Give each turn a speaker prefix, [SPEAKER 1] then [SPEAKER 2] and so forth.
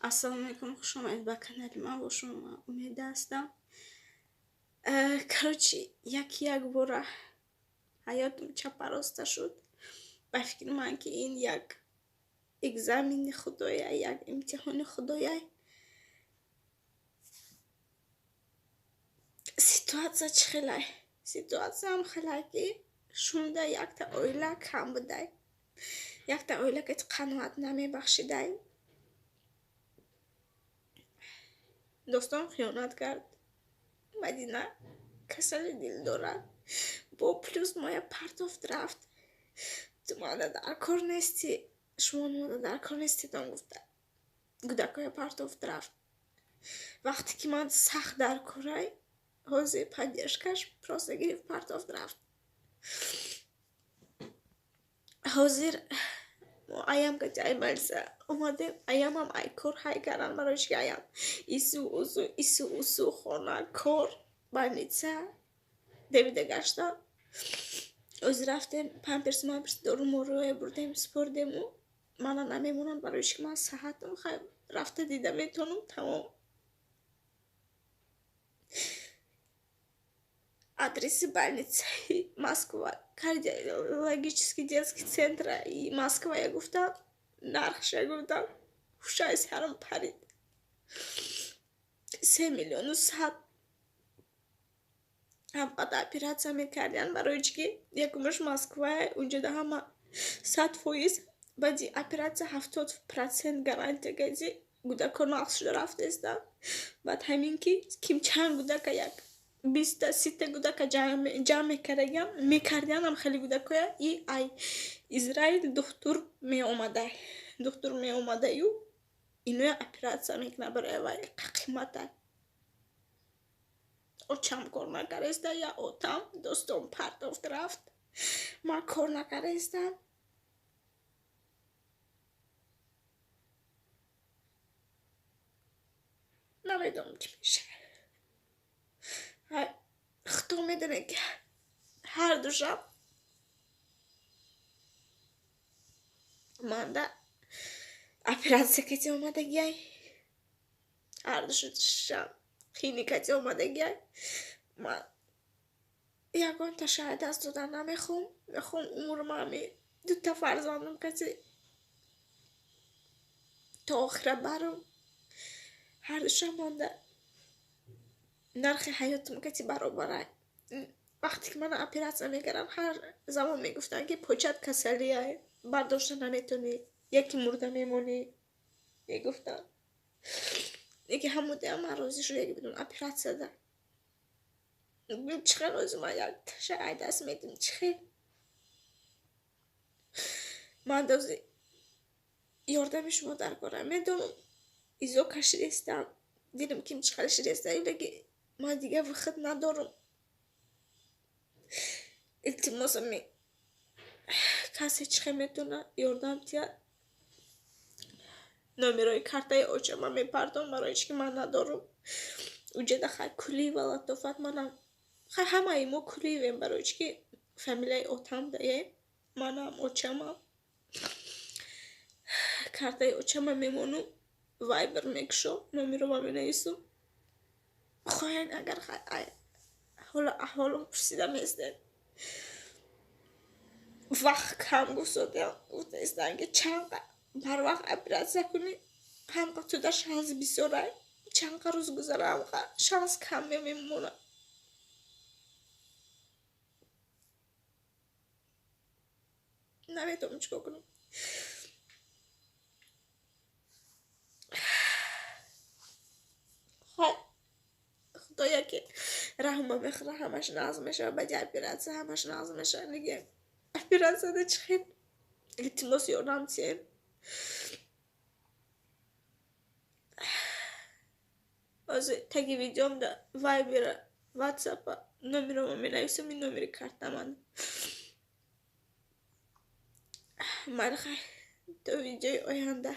[SPEAKER 1] Ассалому алайкум, хуш омадед ба канали ман. Бо шумо ман Умеда ҳастам. Короче, яки як бора ҳаётам чапароста шуд. Ба фикри ман, ки ин як экзамени худоя, як имтиҳони худоя. Ситуация чӣ хелай? Ситуатсиям хелай, ки шунда якта оила кам будай. Якта оила ки қаноат намебахшидай. Достон хиёнат кард. Мадина касали дил дорад. Бо плюс моя партофт рафт. Ту мана дар кор нестӣ, шумо мана дар кор нестедон гуфта. Гудакоя партофт рафт. Вақте ки ман сахт дар корай, ҳозир поддержкаш просто гирифт, партофт рафт. Ҳозир мо аям кати ай больница омадем, аямам ай кор ҳай кардан, барои чи ки аям ису усу, ису усу, хона, кор, больница девида гаштан. Ҳозир рафтем, памперс мамперс, дору моруя бурдем, супордему. Мана намемонанд, барои чи ки ман саҳатам, хай рафта дида метавонам, тамом. Адреси больницаи Москва, кардиологический детский центр и Москва я гуфтам, нархша гуфтам, ҳушаи сарам парид. 3 миллиону 100 ҳамқадр оператсия мекардиян, барои чи ки якумаш Москва, унҷода ҳама 100%, баъди оператсия 70% гарантия гази гудако нақс шуда рафтестанд. Баъд ҳамин ки ким чанд гудака, як 20-та, 30-та гудака ҷамъ мекардагиам, мекардиянам хеле гудакоя, и ай Израил духтур меомада, духтур меомадаю иноя оператсия мекунад, барои вай қимата. Очам кор накареста, я отам достом партофт рафт, ман кор накарестам. Намедонам, чӣ мешавад. Худо медонад, ки ҳар ду шаб манда оператсия кати омадагиай, ҳар ду шаб хини кати омадагиай. Ман ягонта шай даст додан намехоҳам, мехоҳам умрма ҳами дута фарзандам кати то охира барам. Ҳар ду шаб монда нархи ҳаётам кати баробарай. Вақте ки мана оператсия мекардам, ҳар замон мегуфтанд, ки почат касалиай, бардошта наметонӣ, яке мурда мемонӣ, мегуфтанд. Яке ҳамудеам ман розӣ шуда будам оператсияда. Чӣ хел ҳозир ман як таша ай даст медим, чӣ хел? Ман дози ёрдами шумо дар корам. Медонам, изо кашидестам, дилам ким чӣ хел шидеста, леки ман дигар выход надорам. Илтимос, ами касе чӣ хел метавонад ёрдам диҳад, номерои картаи очама мепардом, барои чи ки ман надорам. Уҷада хай Кулиева Латофат, манам хай ҳамаи мо Кулиевем, барои чи ки фамилияи отам даем, манам, очамам. Картаи очама мемонум, Вайбер мекушом, номерома менависум. Хоҳен агар хай ҳоло аҳволам пурсида местед. Вақт кам гуфтодиам, гуфтаистанд, ки чанд барвақт оператсия кунӣ, ҳамқа туда шанс бисёрай, чанд рӯз гузара, ҳамқа шанс кам мемонад. Наметавонам чӣ кор кунам. Хай худоя, ки раҳма мехӯра, ҳамаш нағз мешавад, баъди оператсия ҳамаш нағз мешавад. Диге оператсияда чӣ хел? Илтимос, ёрдам диҳем. Ҳозир таги видеомда Вайбера, Ватсапа номерома менависам, ин номери картаман. Майли, хай, то видеои оянда.